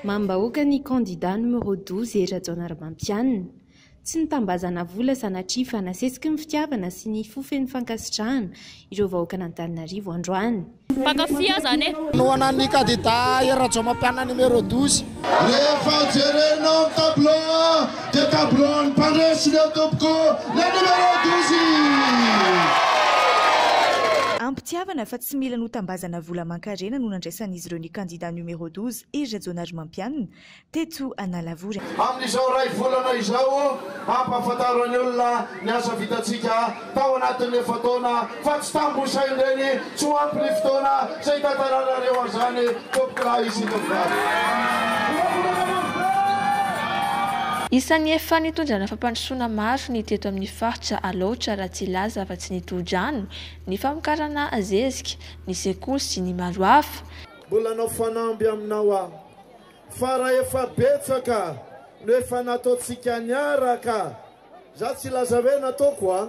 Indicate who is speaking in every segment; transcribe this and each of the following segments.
Speaker 1: Mamim-bahoaka ny kandida numéro 12 Hery Rajaonarimampianina. Tsy nitambazana vola sanatria fa nasesiky ny fitiavana sy ny fo feno fankasitrahana ireo vahoakan'Antananarivo androany.
Speaker 2: Mpankafy aho zany e!
Speaker 3: Manohana ny kandida Hery Rajaomapianina numéro 12.
Speaker 4: Rehefa jerenao ny tableau dia tableau an'ny mpandresy ny eo tompoko le numéro 12.
Speaker 5: Am-pitiavana fa tsy mila notambazana vola aman-karena no nandraisan'izy ireo ny kandida numéro 12 Hery Rajaonarimampianina teto Analavory.
Speaker 4: Amin'izao iray volana izao, hampahafantaro ny olona ny asa vitantsika tao anatin'ny efa-taona fa tsy tambo isaina ireny, tsy ho ampy ny fotoana izay hitantaranareo an'izany tompokolahy sy tompovavy.
Speaker 6: Isan'ny efa nitondrana fampandrosoana maro ny teto amin'ny faritra Alaotra raha tsy hilaza afa-tsy ny tohodrano, ny famokarana zezika, ny sekoly sy ny maro hafa.
Speaker 4: Mbola hanao fanamby aminao aho fa raha efa betsaka no efa nataontsika niaraka, za tsy hilaza hoe nataoko a,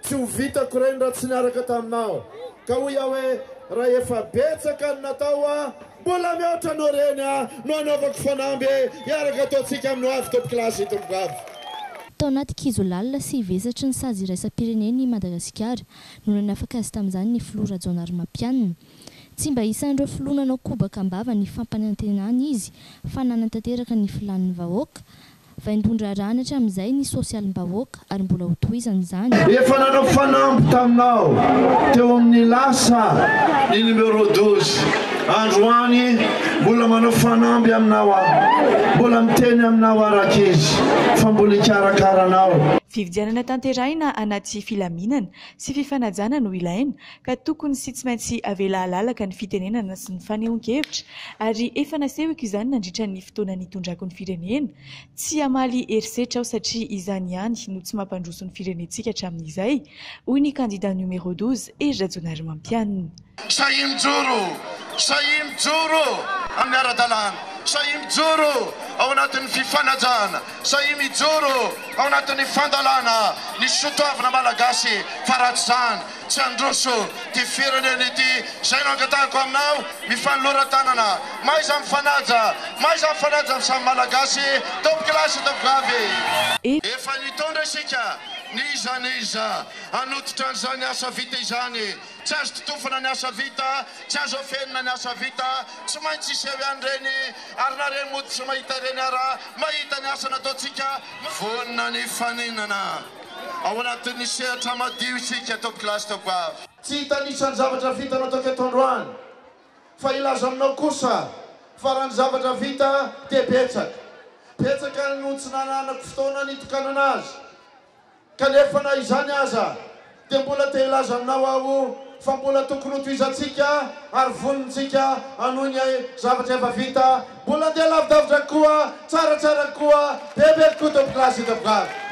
Speaker 4: tsy ho vitako ireny raha tsy niaraka taminao, ka hoy aho hoe raha efa betsaka ny natao a, mbola mihoatra noho ireny a no hanaovako fanamby hiaraka ataontsika amin'ny ho avy tompokolahy sy tompokovavy.
Speaker 7: Tao anaty kizo lalina sy vesatry ny sazy iraisam-pirenena i Madagasikara no nanafaka azy tamin'izany ny filoha Rajaonarimampianina. Tsy mba isan'ireo filoha nanao kobaka am-bava ny fampanantenana izy fa nanatanteraka ny filàn'ny vahoaka. Vaindohan-draharahany hatramin'izay ny sosialim-bahoaka ary mbola hotohizany izany.
Speaker 4: Efa nanao fanamby taminao teo amin'ny lasa ny numéro 12. Androany mbola manao fanamby aminao aho. Mbola miteny aminao aho rankizy fa mbola hikarakara anao.
Speaker 5: Fifidianana tanterahina anaty filaminana sy fifanajana no ilaina ka tokony sy tsy maintsy avela halalaka ny fitenenana sy ny fanehoan-kevitra ary efa nasehoko izany nandritra ny fotoana nitondrako ny firenena. Tsy hamaly herisetra aho satria izany ihany no tsy mampandroso ny firenentsika hatramin'izay, hoy ny kandida numéro 12, Hery Rajaonarimampianina.
Speaker 4: Sahia mijoro! Sahia mijoro amin'ny ara-dalàna! Sahia mijoro ao anatin'ny fifanajana! Sahia mijoro ao anatin'ny fandalana ny soatoavina malagasy fa raha tsy izany tsy handroso ity firenena ity. Izay no angatahako aminao, mifanolora tanana, mahaiza mifanaja, mahaiza mifanaja amin'ny samy malagasy, tompokolahy sy tompokovavy. Efa nitondra isika, n'iza n'iza hanototra an'izany asa vita izany. Tsy azo totofana ny asa vita, tsy azo afenina ny asa vita, tsy maintsy hiseho ihany ireny, ary na ireny mody tsy mahita ireny ara, mahita ny asa nataontsika. Vonona ny hifaninana ao anatin'ny sehatra madio isika tompokolahy sy tompokovavy. Tsy hitanisa ny zavatra vita nataoko eto androany, fa hilaza aminao kosa fa raha ny zavatra vita dia betsaka. Betsaka no tsy nananako fotoana nitokanana azy. Kanefa na izany aza dia mbola te hilaza aminao aho fa mbola tokony hotohizantsika ary vonintsika hanohy ny zavatra efa vita, mbola andeha lavidavitra kokoa, tsaratsara kokoa, bebe kokoa tompokolahy sy tompokovavy.